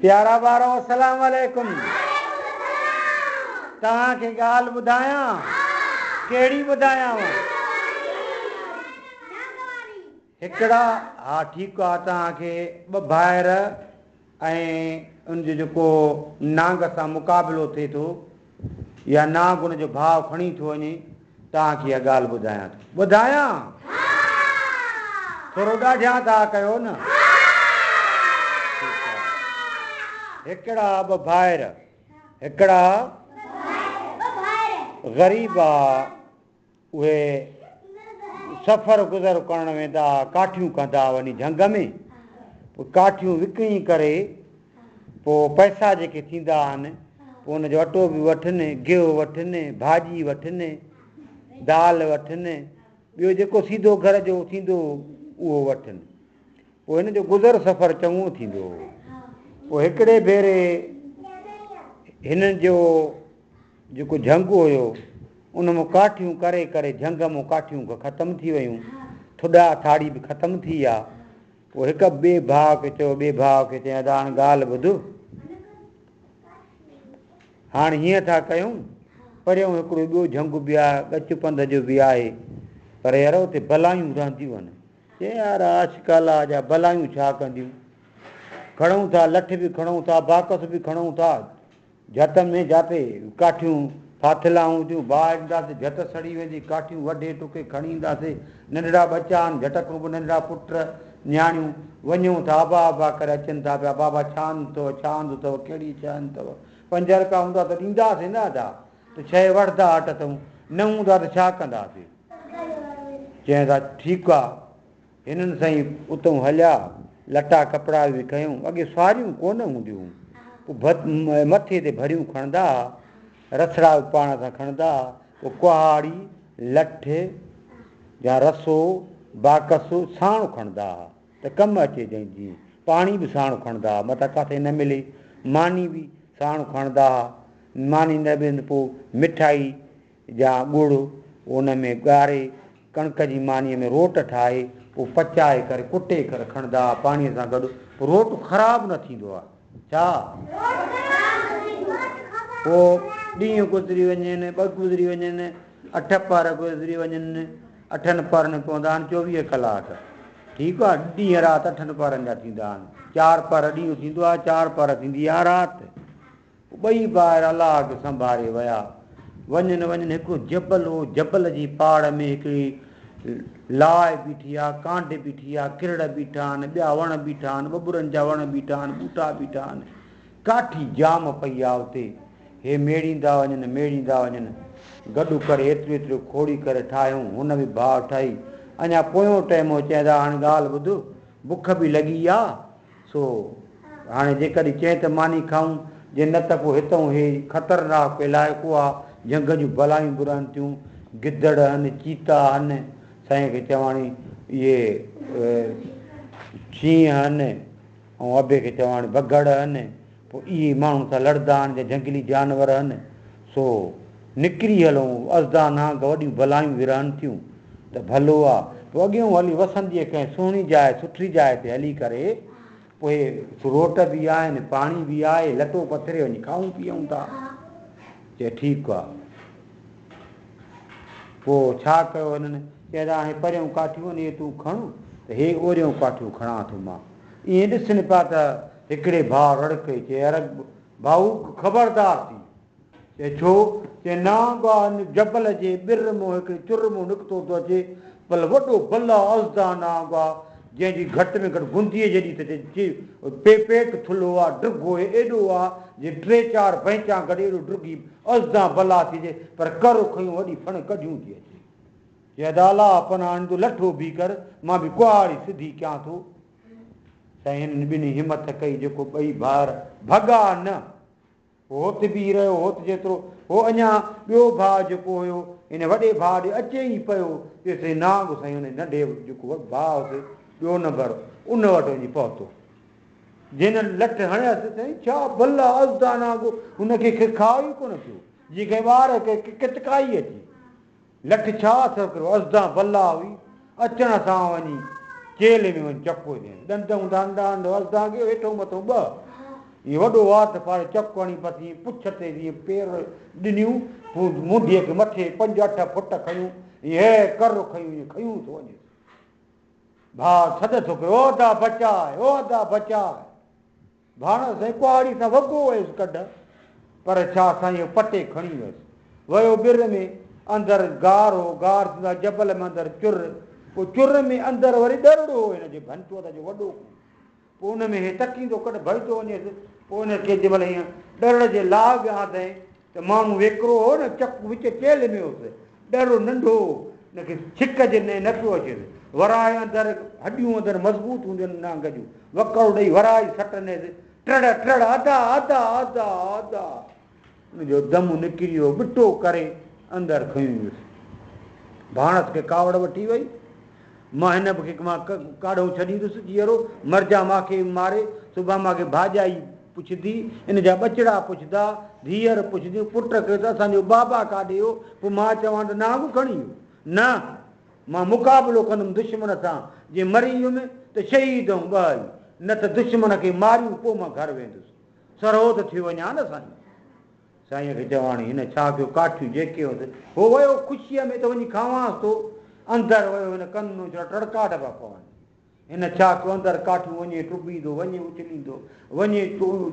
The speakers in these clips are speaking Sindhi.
پيارا ٻارو السلام عليڪم. توهان کي ڳالهه ٻڌايان؟ ڪهڙي ٻڌايانو؟ هڪڙا ها ٺيڪ آ توهان کي ٻه ڀائر ۽ ان جو جيڪو نانگ سان مقابلو ٿئي ٿو يا نانگ ان جو ڀاء کڻي ٿو وڃي توهان کي اها ڳالهه ٻڌايان ٿو. ٻڌايان؟ ٿورو ڏاڍيان ٿا ڪيو نه. ٺيڪ آ. هڪڙا ٻه ڀائر، هڪڙا غريب آ، اهي سفر گذر ڪرڻ ويندا ها، ڪاٺيون ڪندا ها وڃي جهنگ ۾، پوء ڪاٺيون وڪڻي ڪري پوء پئسا جيڪي ٿيندا آهن، پوء ان جو اٽو به وٺن، گيهه وٺن، ڀاڄي وٺن، دال وٺن، ٻيو جيڪو سيڌو گهر جو ٿيندو هو، اهو وٺن. پوء هن جو گذر سفر چڱو ٿيندو هو. پوء هڪڙي ڀيري هنن جو جيڪو جهنگ هيو، ان مان ڪاٺيون ڪري ڪري جهنگ مان ڪاٺيون ختم ٿي ويون، ٿڏا ٿاڙي به ختم ٿي ويا. پوء هڪ ٻئي ڀاء کي چيو، ٻئي ڀاء کي چيائين، ادا هاڻ ڳالهه ٻڌ، هاڻ هيئن ٿا ڪيون، پريون هڪڙو ٻيو جهنگ به آهي، ڳچ پنڌ جو به آهي، پر يار اتي بلايون رهنديون آهن. چيائين، يار عاشق الله جا بلايون ڇا ڪنديون؟ کڻون ٿا، لٺ به کڻون ٿا، باڪس به کڻون ٿا، جهت ۾ جاتي ڪاٺيون ڦاٿل هونديون، باهه ڏينداسين، جهت سڙي ويندي، ڪاٺيون وڍي ٽڪي کڻي اينداسين، ننڍڙا ٻچا آهن، جهٽ کان به ننڍڙا پٽ، نياڻيون، وڃون ٿا ابا ابا ڪري اچن ٿا پيا، بابا ڇا آندو اٿو، ڇا آندو اٿو، ڪهڙي شيء آندي اٿو، پنج رپيا هوندا ته ڏينداسين نه ادا، ته شيء وٺندا هٽ اٿئون، نه هوندا ته ڇا ڪنداسين؟ چيائين ته ٺيڪ آ. هنن سائين اتئون هليا، لٽا ڪپڙا به کنيو، اڳي سواريون ڪونه هونديون هيون، پوء مٿي تي ڀريون کڻندا ها، رسڙا به پاڻ سان کڻندا ها، پوء ڪهاڙي، لٺ يا رسو، باڪس ساڻ کڻندا ها ته ڪم اچي جنهن جيئن، پاڻي به ساڻ کڻندا ها، متان ڪاٿي نه ملي، ماني به ساڻ کڻندا ها، ماني نه ملي ته پوء مٺائي يا ڳڙ ان ۾ ڳاري ڪڻڪ جي مانيء ۾ روٽ ٺاهي پوء پچائي ڪري ڪٽي ڪري کڻندا ها پاڻيء سان گڏ پوء روٽ خراب نه ٿيندو آهي. ڇا؟ پوء ڏينهن گذري وڃن، ٻه گذري وڃن، اٺ پهر گذري وڃن، اٺن پهرن ۾ پوندا آهن 24 ڪلاڪ. ٺيڪ آهي، ڏينهن رات اٺن پهرن جا ٿيندا آهن. چار پهر ڏينهن ٿيندو آهي، چار پهر ٿيندي آهي رات. ٻئي ڀائر الله کي سنڀاري ويا. وڃن وڃن هڪڙو جبل هو، جبل جي پاڙ ۾ هڪڙي لاء بيٺي آ، ڪانڍ بيٺي آ، ڪرڙ بيٺا آهن، ٻيا وڻ بيٺا آهن، ٻٻرن جا وڻ بيٺا آهن، ٻوٽا بيٺا آهن. ڪاٺي جام پئي آ اتي. هي ميڙيندا وڃن، ميڙيندا وڃن. گڏ ڪري ايتريون ايتريون کوڙي ڪري ٺاهيون. هن به ڀاء ٺاهي. اڃا پويون ٽيم هو، چيائين ته هاڻي ڳالهه ٻڌ، بک به لڳي آ، سو هاڻي جيڪڏهن چئين ته ماني کائون، جي نه ته پوء هتئون هي خطرناڪ علائقو آ، جهنگ جون بلايون به رهن ٿيون، گدڙ هن، چيتا هن، سائين کي چواڻي اهي شينهن هن ۽ ابي کي چواڻي بگهڙ هن، پوء اهي ماڻهن سان لڙندا آهن جا جهنگلي جانور هن، سو نڪري هلون، ازدا نانگ وڏيون بلايون به رهن ٿيون ته ڀلو آ. پوء اڳيئون هلي وسنديء ڪنهن سهڻي جاء، سٺي جاء تي هلي ڪري، پوء روٽ به آهن، پاڻي به آهي، لٽو پٿري وڃي کائون پيئون ٿا. چي ٺيڪ آ. پوء ڇا ڪيو هنن؟ چي ته هاڻي پريون ڪاٺيون آهن، اهي تون کڻ ته هي اوريون ڪاٺيون کڻان ٿو مان. ائين ڏسن پيا ته هڪڙي ڀاء رڙ ڪئي، چي يار ڀائو خبردار ٿي. چي ڇو؟ چي نانگ آ ان جبل جي ٻر مون هڪڙي چر مون نڪتو ٿو اچي، ڀل وڏو بلا ازدا نانگ آ، جنهن جي گهٽ ۾ گهٽ گنديء جيڏي ته چي پيٽ ٿلهو آ، ڊگهو ايڏو آ، جي ٽي چار بئنچان گڏ ايڏو ڊگهي ازدا بلا ٿي اچي، پر ڪر کنيون وڏي ڦڻ ڪڍيون ٿي اچي. چي ادا الله پناهه آڻيندو، لٺو بيهه ڪر، مان به ڪهاڙي سڌي ڪيان ٿو. سائين هنن ٻنهي همٿ ڪئي، جيڪو ٻئي ڀائر ڀڳا نه. هوت بيهي رهيو، هوت جيترو هو اڃا ٻيو ڀاء جيڪو هيو ان وڏي ڀاء ڏي اچي ئي پيو، تيسين نانگ سائين ان ننڍي جيڪو ڀاء هوس ٻيو نمبر ان وٽ وڃي پهتو. جنھن لٺ هڻيس سائين ڇا بلا ازدا نانگ هن کي کاء ئي ڪونه ٿيو، جيئن ڪنهن ٻار کي ڪتڪائي اچي. لٺ ڇا اثر ڪيو، ازدان بلا هئي، اچڻ سان وڃي چيلهه ۾ وڃي چپو ڏنس. ڏند هوندا ننڍا ننڍا، ازدان کي هيٺون مٿون ٻه. ائين وڏو وات ڦاڙي چڪ هڻي بس ائين پڇ تي ائين پير ڏنيون، پوء منڍيء کي مٿي پنج اٺ فوٽ کنيون، ائين هي ڪر کنيون ائين کنيون ٿو وڃيس. ڀاء سڏ ٿو ڪري، او ادا بچاء، او ادا بچاء. ڀاڻس سائين ڪهاڙي سان وڳو ويس ڪڍ، پر ڇا سائين پٽي کڻي ويس. ويو ٻر ۾، اندر غار هو، غار ٿيندو آهي جبل ۾ اندر چر، پوء چر ۾ اندر وري ڏرڙو هو هن جي ڀنچو جو وڏو. پوء ان ۾ هي تڪيندو ڪڍ ڀرجو وڃيس، پوء ان کي جنهن مهل هيئن ڏرڙ جي لاڳ آندائين ته ماڻهو ويڪرو هو نه، چڪ وچ چيلهه ۾ هوس، ڏرڙو ننڍو هو، ان کي ڇڪ جي نه پيو اچيس، ورائي اندر هڏيون اندر مضبوط هونديون آهن نانگ جون، وڪڙ ڏئي ورائي سٽنيس، ٽڙ ٽڙ ادا ادا ادا ادا. ان جو دم نڪري ويو، ٻٽو ڪري اندر کنيو ويس. ڀاڻس کي ڪاوڙ وٺي وئي. مان هن کي مان ڪاڏهون ڇڏيندس جيئرو، مرجان مان کي ماري، سڀان مان کي ڀاڄائي پڇندي، ان جا ٻچڙا پڇندا، ڌيئر پڇنديون، پٽ کي ته اسان جو بابا ڪاڏي ويو، پوء مان چوان ته نانگ کڻي ويو. نه، مان مقابلو ڪندم دشمن سان، جي مري ويم ته شهيد ۽ ٻه ئي، نه ته دشمن کي ماريون پوء مان گهر ويندس. سرهو ته ٿي وڃان نه سائين. سائينء کي چواڻي، هن ڇا ڪيو، ڪاٺيون جيڪي هيس. هو ويو خوشيء ۾ ته وڃي کاوانس ٿو. اندر ويو هن ڪن ۾ ڇڙا ٽڙڪاٽ پيا پون. هن ڇا ڪيو، اندر ڪاٺيون وڃي ٽٻيندو، وڃي اڇليندو، وڃي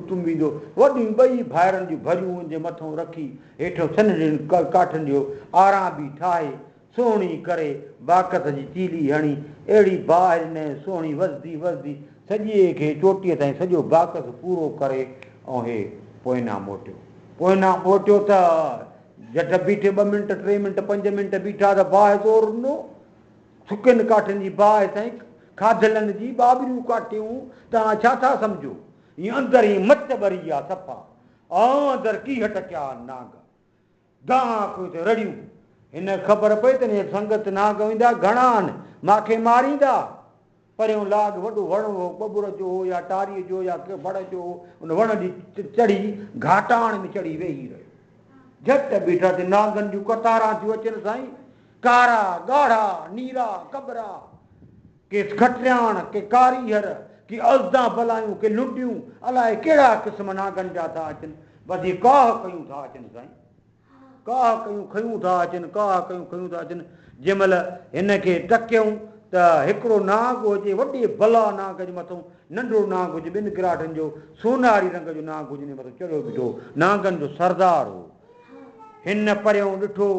ٽنبيندو. وڏيون ٻئي ڀائرن جون ڀريون ان جي مٿئون رکي، هيٺئون سنهڙين ڪاٺين جو آرانبي ٺاهي، سهڻي ڪري باڪس جي چيلي هڻي، اهڙي باهه ڏنائين، سهڻي وسدي وسدي سڄي کي چوٽيء تائين سڄو باڪس پورو ڪري ۽ هي پوئنا موٽيو. پوئنا موٽيو ته جهٽ بيٺي ٻه منٽ، ٽي منٽ، پنج منٽ بيٺا ته باهه زور ڏنو. سڪين ڪاٺين جي باهه سائين کاڌلن جي ٻاٻريون ڪاٺيون توهان ڇا ٿا سمجهو؟ هيئن اندر هيئن مچ ٻري آ صفا. آئون اندر ڪيهه ٽڪيا آهن نانگ. دانهن ڪيون ته رڙيون. هن کي خبر پئي ته هن سنگت نانگ ايندا گهڻا آهن، مان کي ماريندا. پريون لاڳ وڏو وڻ هو، ٻٻر جو هو يا ٽاريء جو يا ڪنهن بڙ جو هو، ان وڻ جي چڙهي گهاٽاڻ ۾ چڙهي ويهي رهيو. جهٽ بيٺا ته نانگن جون قطاران ٿيون اچن سائين، ڪارا، ڳاڙها، نيرا، ڪٻرا. ڪي کٽرياڻ، ڪي ڪاريهر، ڪي ازدان بلايون، ڪي لنڊيون، الائي ڪهڙا قسم نانگن جا ٿا اچن. بس هي ڪاهه ڪيون ٿا اچن سائين. ڪاهه ڪيون کيون ٿا اچن، ڪاهه ڪيون کيون ٿا اچن. جنهن مهل هن کي ٽڪيائون ته هڪڙو نانگ هجي، وڏي بلا نانگ جي مٿئون ننڍڙو نانگ هجي، ٻن گراٺن جو سونهاري رنگ جو نانگ هجي، ان جي مٿئون چڙهيو بيٺو هو. نانگن جو سردار هو. هن پريئون ڏٺو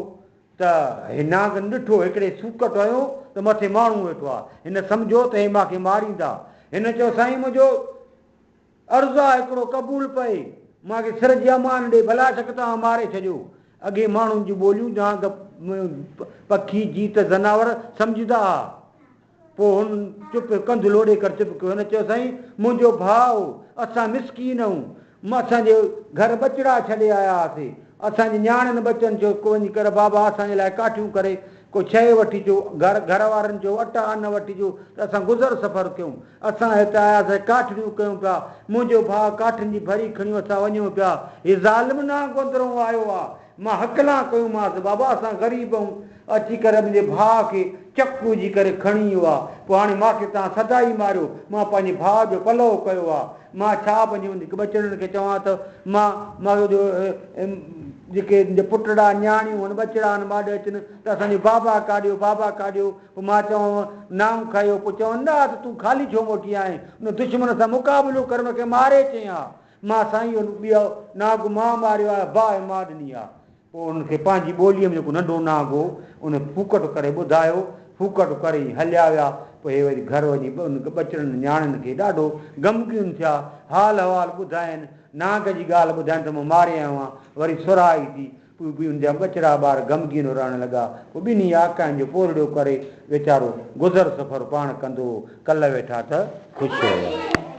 ته هي نانگ ڏٺو هڪڙي سوڪٽ هنيو ته مٿي ماڻهو ويٺو آهي. هن سمجهيو ته هي مان کي ماريندا. هن چيو سائين منهنجو عرض آ هڪڙو قبول پئي. مان کي سر جي امان ڏي ڀلا شڪ توهان ماري ڇڏيو. اڳي ماڻهن جون ٻوليون نانگ پکي جيت زناور سمجهندا ها. پوء هن چپ ڪنڌ لوڏي ڪري چپ ڪيو. هن چيو، سائين، منهنجو ڀاء، اسان مسڪين آهيون. اسان جي گهر ٻچڙا ڇڏي آيا هئاسين. اسان جي نياڻين ٻچن چيو، وڃي ڪر بابا اسان جي لاء ڪاٺيون ڪري ڪو شيء وٺي اچو. گهر گهر وارن چيو، اٽا ان وٺي اچو ته اسان گذر سفر ڪيون. اسان هت آياسين، ڪاٺڙيون ڪيون پيا. منهنجو ڀاء ڪاٺين جي ڀري کڻيون اسان وڃون پيا. هي ظالم نانگ اندرئون آيو آ. مان هڪلان ڪيونمانس، بابا اسان غريب آهيون، اچي ڪري منهنجي ڀاء کي چڪ وجهي ڪري کڻي ويو آ، پوء هاڻي مان کي توهان سدائي ماريو، مان پنهنجي ڀاء جو پلئو ڪيو آ، مان ڇا پنهنجي ٻچڙن کي چوان ته مان مان جو جيڪي منهنجا پٽڙا، نياڻيون هن، ٻچڙا هن ماڏي اچن ته اسان جو بابا ڪاڏي ويو، بابا ڪاڏي ويو، پوء مان چوان نانگ کائي ويو، پوء چون نه ته تون خالي ڇو موٽي آئين، ان دشمن سان مقابلو ڪر ان کي ماري اچين ها. مان سائين اهو ٻيو نانگ مان ماريو آهي، باهه مان ڏني آهي. پوء انهن کي پنهنجي ٻوليء ۾ جيڪو ننڍو نانگ هو، ان ڦوڪٽ ڪري ٻڌايو. ڦوڪٽ ڪري هليا ويا. پوء هي وري گهر وڃي ٻچڙن نياڻين کي ڏاڍو غمگين ٿيا. حال احوال ٻڌاين. نانگ جي ڳالهه ٻڌاين ته مان ماري آيو آهيان. وري سرهائي ٿي. پوء به ان جا ٻچڙا ٻار غمگين رهڻ لڳا. پوء ٻنهي آقائن جو پورهيو ڪري ويچارو گذر سفر پاڻ ڪندو هو. ڪلهه ويٺا ته خوش هيا.